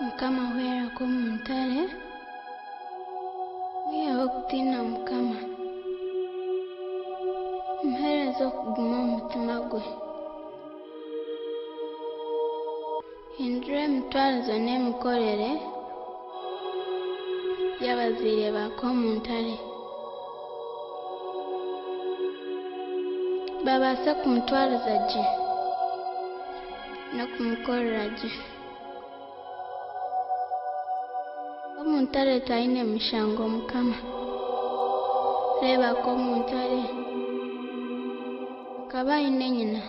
Mukama hwera Komuntare, mwiheho okutiina Mukama, muheereze okuguma omu mutima gwe. Hindura emitwarize n'emikorere y'abazaire ba Komuntare. Babaase kumutwariza gye n'okumukorera gye. Komuntare taine mushango Mukama. Reeba Komuntare akaba aine nyina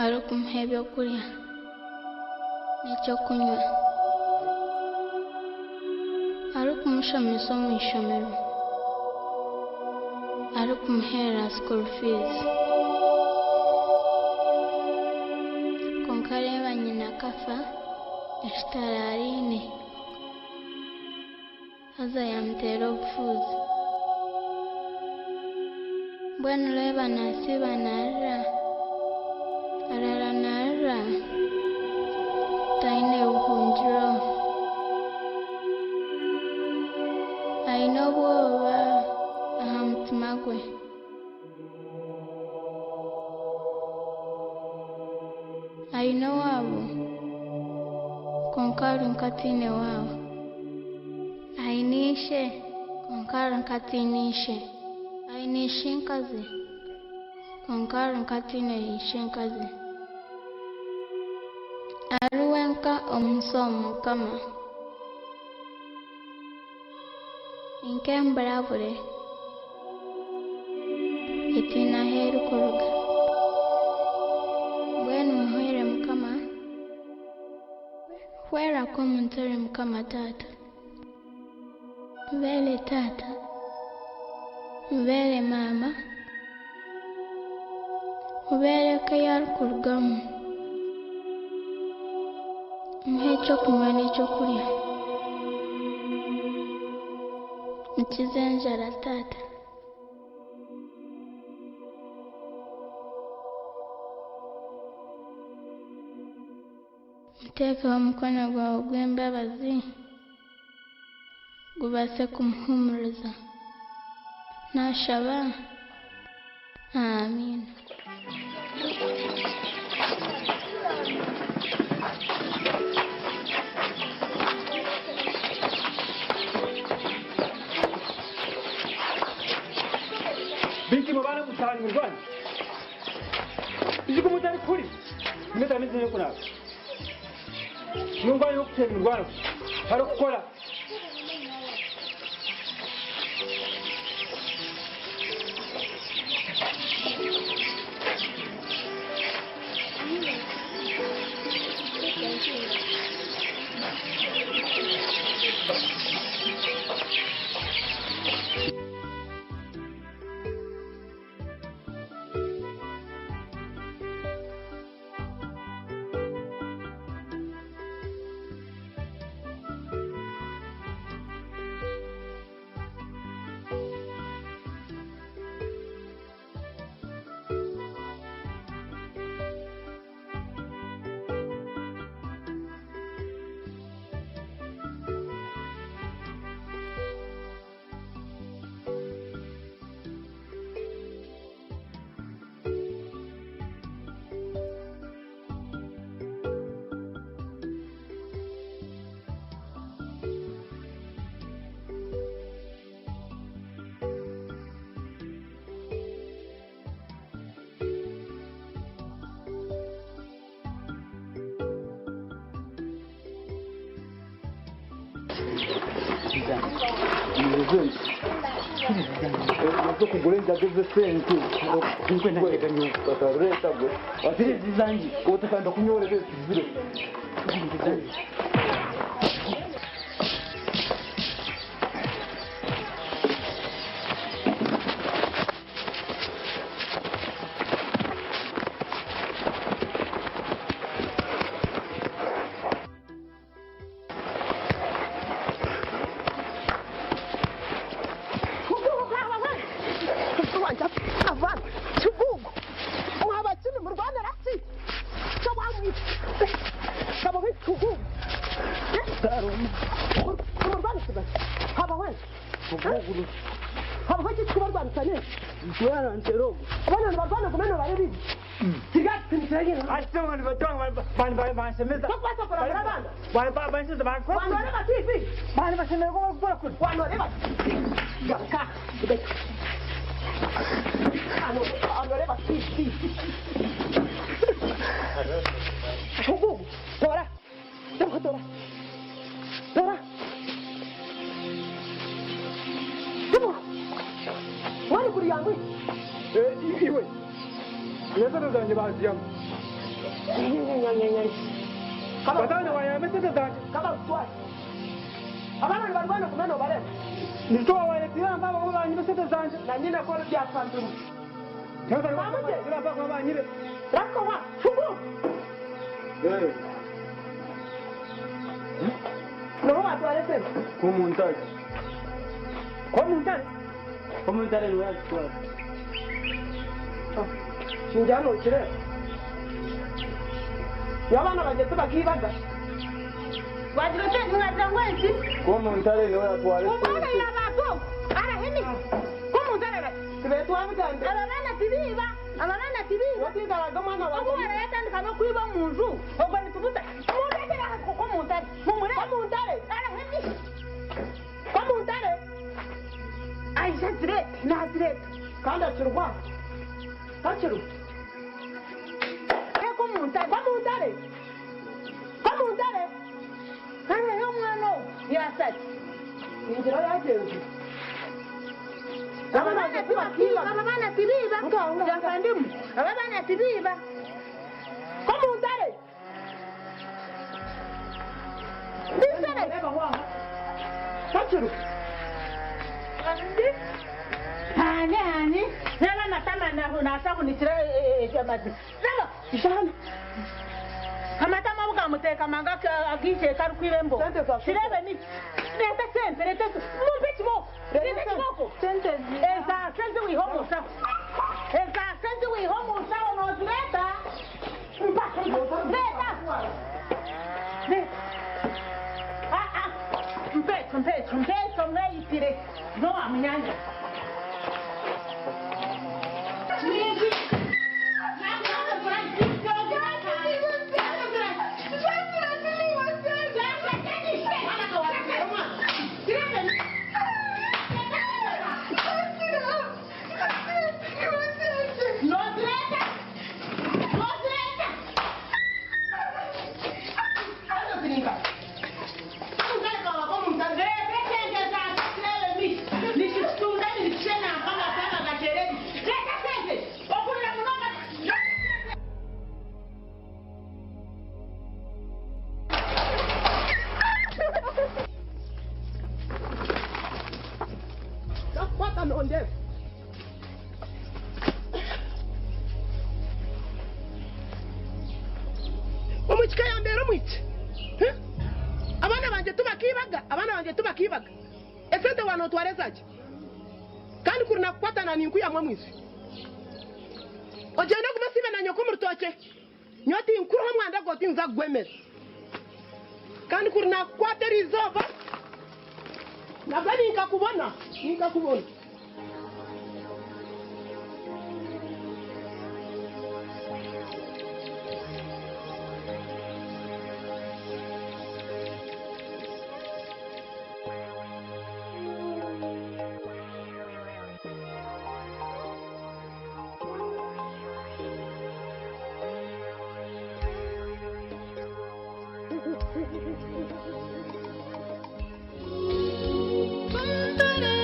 arikumuha ebyokurya n'ekyokunywa, arikumushomesa omu ishomero, arikumuheerera school fees. Kwonka reeba nyina akafa ekitaraariine haza yaamuteera obufuuzi. Mbwenu reeba naasiiba naarira, araara naarira taine buhungiro. Aine obwoba aha mutima gwe. Aine owaabo kwonka ari nk'ataine waabo. Aine ishe kwonka ari nk'ataine ishe. Aine ishenkazi kwonka ari nk'ataine ishenkazi. Ari wenka omu nsi omu Mukama. Ni nk'emburabure etaine ahu erikuruga. Mbwenu muhwere Mukama. Hwera Komuntare Mukama Taata. Mubeere taata. Mubeere maama. Mubeere eka ei arikurugamu. Muhe ekyokunywa n'ekyokurya. Mukize enjara taata. Muteekeho omukono gwawe gw'embabazi gubaase kumuhuumuriza. Naashaba. Amiina. Binti mubana mutahanye murwane. Izi kumutari kuri. Mweta amaizi n'okunaaba. Nungwa y'okuteera emirwano. Hariho kukora. Kugura enjaga ez'esente. Batareeta gwe. Otakanda kunyorera ezizire. Iwe. Esente zange baziyamu. Batana wayame esente zange. Abana nibarwana kumena obareba. Nitoa waletira mbaba bo banyire esente zange. Na nyina ko byafandura. Tira baba banyire. Rakowa, fugu. Eh. Noho watware sente. Komuntare. Komuntare. Komuntare ni watware. Shinjano ukireba. Yabana bageze bakibaga. Wagira ute ntiwagira ngo iki? Komuntare ni watware. Umwana yabato arahemi komuntare Tube twabigambe. Aba bana tibiba, aba bana tibiba. Watigaraga umwana wawe. Ubwo barayatandika no kwiba mu nzu, ubwo nitubuta. Murekere aho komuntare. Mumure komuntare. Arahemi. Komuntare. Aisha zirete, nazirete. Kandi akirwa. Kakiru. Komuntare. Komuntare. Komuntare. Hano yo mwana yasati. Inzira yagenze. Aba bana tibakiba, aba bana tibiba. Jakandimu. Aba bana tibiba. Komuntare. Bisere. Kakiru. Hani hani. Reba matama na nasahunikira amazi. Reba. Ishana. Amatama bukamuteka manga agiche karukwirembo. Sirebe ni. Leta sente, leta mumpe kiboko. Leta kiboko. Sente Eza sente wiho musaho. Eza sente wiho musaho nozileta. Mpa. Leta. Leta. Ah ah. Mpecho mpecho mpecho mweyitire. No amunyanja. Omwikika yambera omwiki. Abana banje tubakibaga, abana banje tubakibaga. Esente wano otwarezaki. Kandi kuri nakukwatana ninkuyamwa mwizi. Ogenda kumasibe na nyoko mu rutoke. Nyoti nkuruho mwanda goti nza kugwemera. Kandi kuri nakukwata erizooba. Nabwo ninkakubona, ninkakubona. Komuntare.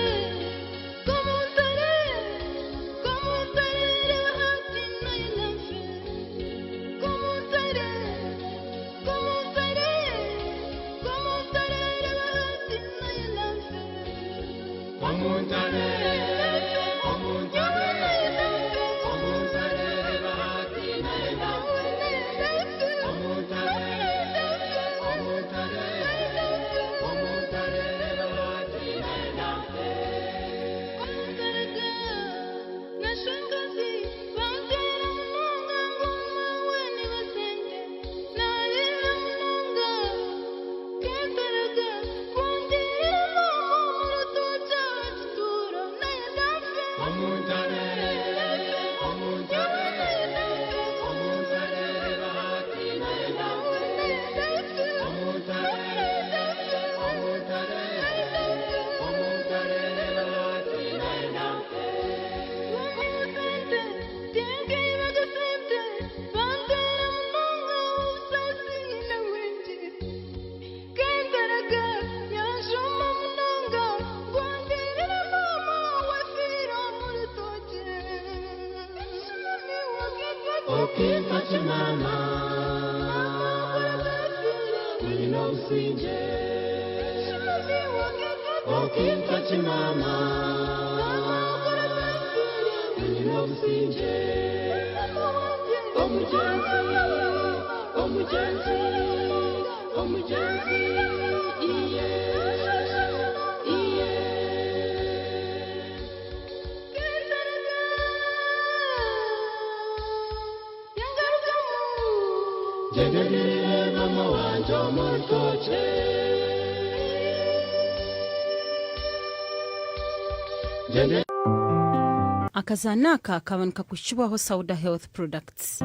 Akazaano aka kaba nikakuhikibwaho Sauda Health Products.